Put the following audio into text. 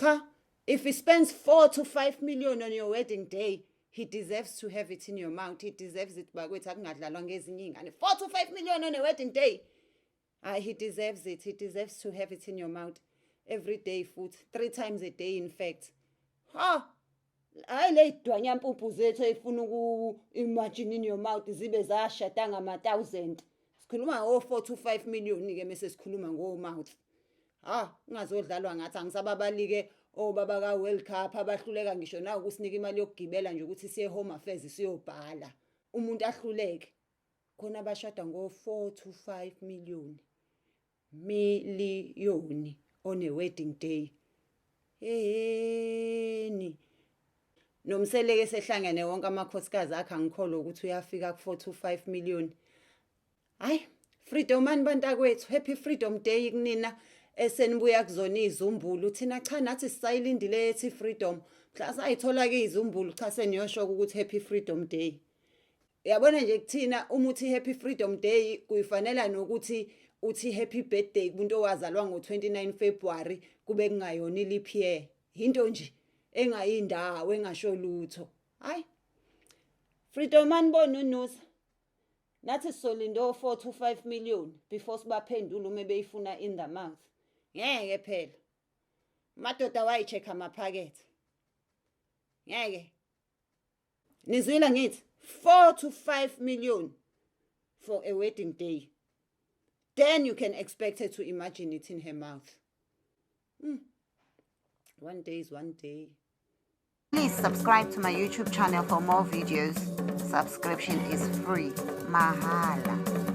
Cha, if he spends 4 to 5 million on your wedding day, he deserves to have it in your mouth. He deserves it, bakwethu, akungadlalwa ngezinye iy'ngane. 4 to 5 million on a wedding day. Ah, he deserves it. He deserves to have it in your mouth every day futhi, three times a day in fact. Ha! Hayi, le dwanyampuphu zethu ey'funa uku-imagine in your mouth zibe zashada ngama-thousand. Sikhuluma ngo-4 to 5 million-ke mese sikhuluma ngo-mouth. Ha, ungazodlalwa ngathi. Angisababali-ke obaba ka-World Cup abahluleka ngisho na ukusinika imali yokugibela nje ukuthi siye Home Affairs siyobhala. Umuntu ahluleke. Khona abashada ngo-4 to 5 million. Miliyoni on a wedding day. Yeni. NoMseleku esehlangene wonke amakhosikazi akhe, angikholwa ukuthi uyafika ku-4 to 5 million. Hayi, freedom mani bantakwethu, happy Freedom Day kunina esenibuya kuzona izumbulu. Thina cha, nathi sisayilindile ethi freedom. Mhla sayithola ke izumbulu, cha, seniyosho ukuthi happy Freedom Day. Uyabona nje, kuthina uma uthi happy Freedom Day kuyifanela nokuthi uthi happy birthday kumuntu owazalwa ngo-29 February kube kungayona i-leap year. Into nje engayindawo, engasho lutho. Hayi. Freedom mani bonunusa. Nathi sizolinda o-4 to 5 million before sibaphendule uma beyifuna in the mouth. Ngeke phela. Madoda wayi-check amaphakethe. Ngeke. Nizwile ngithi 4 to 5 million for a wedding day. Then you can expect her to imagine it in her mouth. One day is one day. Please subscribe to my YouTube channel for more videos. Subscription is free. Mahala.